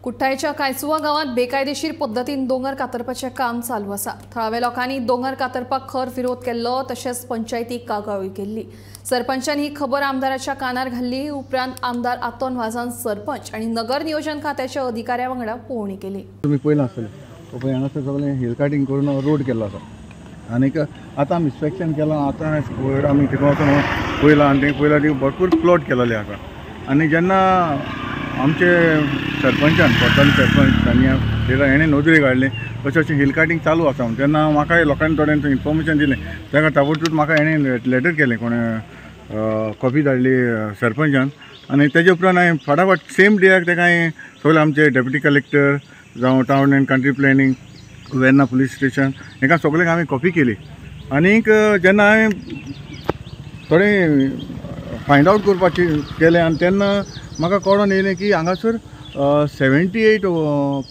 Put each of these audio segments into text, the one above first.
कुठ्ठाळेच्या कायसुआ गांवांत बेकायदेशीर पद्दतीन दोंगर कातरपाचें काम चालू आसा। थळाव्या लोकांनी दोंगर कातरपाक खर विरोध केल्लो, तशेंच पंचायतीक कागाळूय केल्ली। सरपंचान ही खबर आमदाराच्या कानार घाल्ली। उपरांत आमदार आतोन वाजान सरपंच आनी नगर नियोजन खात्याच्या अधिकाऱ्या वांगडा पळोवणी केली। तुमी पळयलां आसतलें, पळय हांगासर सगळें हिल कटिंग करून रोड केल्लो आसा आनीक आतां आमी इन्स्पेक्शन केलां। आतां वयर आमी थिंगा वचून पळयलां आनी थंय पळयलां ती भरपूर प्लॉट केलेले आसा। आनी जेन्ना आमचे सरपंचान कोताली सरपंच तांणी हेणें नोजरी काडली अशें अशें हिल कटिंग चालू आसा म्हूण, तेन्ना म्हाका लोकांनी थोड्यांनी इन्फॉर्मेशन दिलें। ताका ताबडतोब म्हाका हेणें लेटर केलें, कोणें कॉपी धाडली सरपंचान आनी तेजे उपरांत हांवें फटाफट सेम डेयाक ताका हांवें सगळे आमचे डेप्युटी कलेक्टर जावं town and country planning, Verna police station हेका सगळ्यांक हांवें कॉपी केली। आनीक जेन्ना हांवें थोडें फायंड आवट करपाचें केलें आनी तेन्ना म्हाका कळोन येयलें की हांगासर 78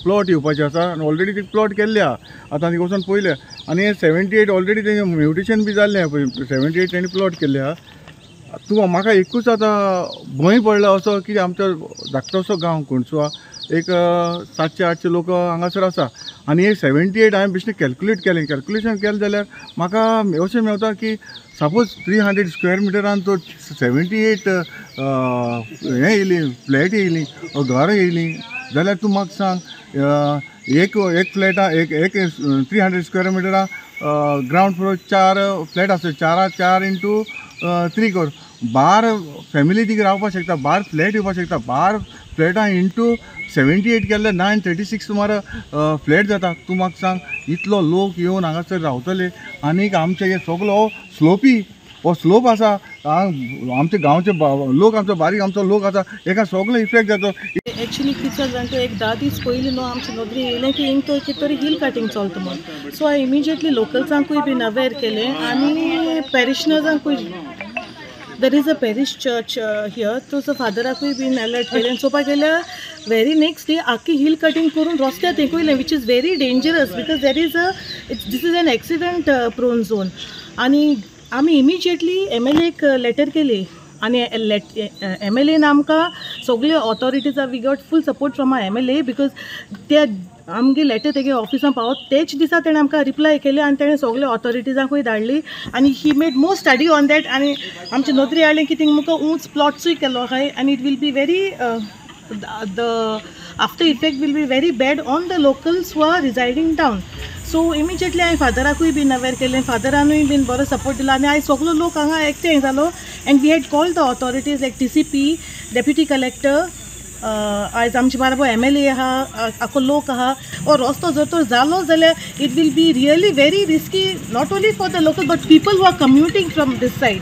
प्लॉट येवपाचे आसा आनी ऑलरेडी ते प्लॉट केल्ले आहा। आतां थिंगा वचोन पळयलें आनी हे 78 ऑलरेडी तेंगे म्युटेशन बी जाल्लें आहा, 78 तेणी प्लॉट केल्ले आहा। तूं म्हाका एकूच आतां भंय पडला असो की आमचो धाकटोसो गांव कोणसुआ एक 700-800 लोक हांगासर आसा आनी हे 78 हांवें बेश्टें कॅल्क्युलेट केलें। कॅल्क्युलेशन केलें जाल्यार म्हाका अशें मेवता की सपोज 300 स्क्वेअर मिटरान तो 78 हें येयली, फ्लॅट येयली, घरां येयलीं जाल्यार तूं म्हाका सांग एक एक फ्लॅटा एक एक 300 स्क्वेअर मिटरां ग्रावंड फ्लोर 4 फ्लॅट आसा, 4 इंटू 3 कर, 12 फॅमिली थिंगा रावपाक शकता, 12 फ्लॅट येवपाक शकता। 12 फ्लॅटां इंटू 78 केल्ले 936 सुमार फ्लॅट जाता। तूं म्हाका सांग इतलो लोक येवन हांगासर रावतले आनीक आमचे हे सगलो स्लोपी हो स्लोप आसा, आमचे गांवचे लोक आमचो बारीक आमचो लोक आसा, हेका सगलो इफेक्ट जाता। एक्चुअली कितें जालें जाणा, एक 10 दीस पयलीं न्हू आमच्या नदरे येयलें की हिंग कितें तरी हिल कटिंग चलता म्हूण। सो हांवें इमिजिएटली लोकल्सांकूय बीन अवेर केलें आनी पॅरिशनर्सांकूय, there is a parish church here, तो फादराकूय बीन अलर्ट केलें। आनी चोवपाक गेल्यार व्हेरी नेक्स्ट डे आख्खी हिल कटिंग करून रस्त्यार तेंकयलें, which is very dangerous because there is a this is an accident prone zone. आनी आमी इमिजिएटली MLA letter केली आनी MLA आमकां सगळे ऑथॉरिटीजा we got full support from our MLA because ते आमगे लेटर तेगे ऑफिसान पावत तेच दिसा तेणें आमकां रिप्लाय केले आनी तेणें सगळे ऑथॉरिटीजांकूय धाडली आनी he made more study on that. आनी आमचे नदरे हाडलें की थिंग मुखार ऊंच प्लॉट्सूय केल्लो आहाय आनी it will be very the after effect will be very bad on the locals who are residing town. So immediately हांवें फादराकूय बीन अवेर केलें, फादरानूय बीन बरो सपोर्ट दिलो आनी आयज सगलो लोक हांगा एकठांय जालो and we had called the authorities like TCP, deputy collector, आयज आमचे बाराबर MLA आहा, आख्खो लोक आहा। हो रस्तो जर तर जालो जाल्यार it will be really very risky not only for the local but people who are commuting from this side.